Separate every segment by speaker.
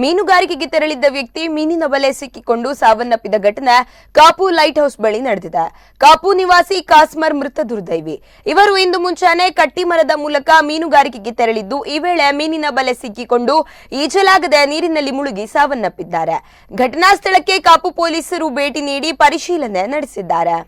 Speaker 1: ಮೀನುಗಾರಿಕೆಗೆ ತೆರಳಿದ್ದ ವ್ಯಕ್ತಿ ಮೀನಿನ ಬಲೆ ಸಿಕ್ಕಿಕೊಂಡು ಸಾವನ್ನಪ್ಪಿದ ಘಟನೆ ಕಾಪು ಲೈಟ್ ಹೌಸ್ ಬಳಿ ನಡೆದಿದೆ. ಕಾಪು ನಿವಾಸಿ ಕಾಸ್ಮರ್ ಮೃತ ದುರ್ದೈವಿ. ಇವರು ಇಂದು ಮುಂಚಾನೆ ಕಟ್ಟಿಮರದ ಮೂಲಕ ಮೀನುಗಾರಿಕೆಗೆ ತೆರಳಿದ್ದು, ಈ ವೇಳೆ ಮೀನಿನ ಬಲೆ ಸಿಕ್ಕಿಕೊಂಡು ಈಜಲಾಗದೆ ನೀರಿನಲ್ಲಿ ಮುಳುಗಿ ಸಾವನ್ನಪ್ಪಿದ್ದಾರೆ. ಘಟನಾ ಸ್ಥಳಕ್ಕೆ ಕಾಪು ಪೊಲೀಸರು ಭೇಟಿ ನೀಡಿ ಪರಿಶೀಲನೆ ನಡೆಸಿದ್ದಾರೆ.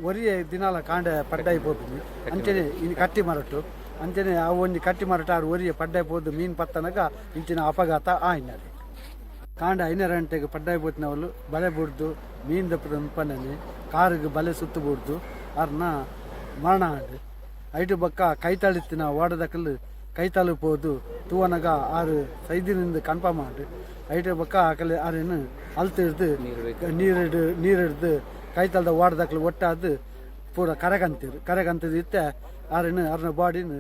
Speaker 2: ಒರಿಯೆ ದಿನಾಲ ಕಾಂಡೆ ಪಡ್ಡಾಯಿ ಪೋಪಿನಿ ಅಂಚನೆ ಇನಿ ಕಟ್ಟಿ ಮರಟು ಅಂಚನೆ ಅವು ಒಂಜಿ ಕಟ್ಟಿ ಮರಟ ಆರು ಒರಿಯೆ ಪಡ್ಡಾಯಿ ಪೋದು ಮೀನು ಪತ್ತನಗ ಇಂಚಿನ ಅಪಘಾತ ಆಯಿನರಿ. ಕಾಂಡ 5 ಗಂಟೆಗೆ ಪಡ್ಡಾಯಿ ಪೋತಿನವಳು ಬಲೆ ಬುಡ್ದು ಮೀನು ದಪ್ಪದ ಮುಪ್ಪನನೆ ಕಾರಿಗೆ ಬಲೆ ಸುತ್ತು ಬುಡ್ದು ಅರ್ನ ಮರಣ ಆಂಡ್. ಐಟು ಬೊಕ್ಕ ಕೈತಾಳಿತ್ತಿನ ಓಡದಕಲು ಕೈತಾಳು ಪೋದು ತೂವನಗ ಆರು ಸೈದಿನಿಂದ ಕನ್ಫರ್ಮ್ ಆಂಡ್. ಐಟು ಬೊಕ್ಕ ಅಕಲೆ ಆರೇನು ಅಲ್ತು ಹಿಡ್ದು ನೀರಿಡು ನೀರಿಡ್ದು ಕೈತಲ್ದ ಓಡದಕ್ಲು ಒಟ್ಟಾದು ಪೂರ ಕರೆಗಂತಿರು ಕರೆಗಂತದ ಇತ್ತೆ ಆರಿನ ಅರ್ನ ಬಾಡಿನ.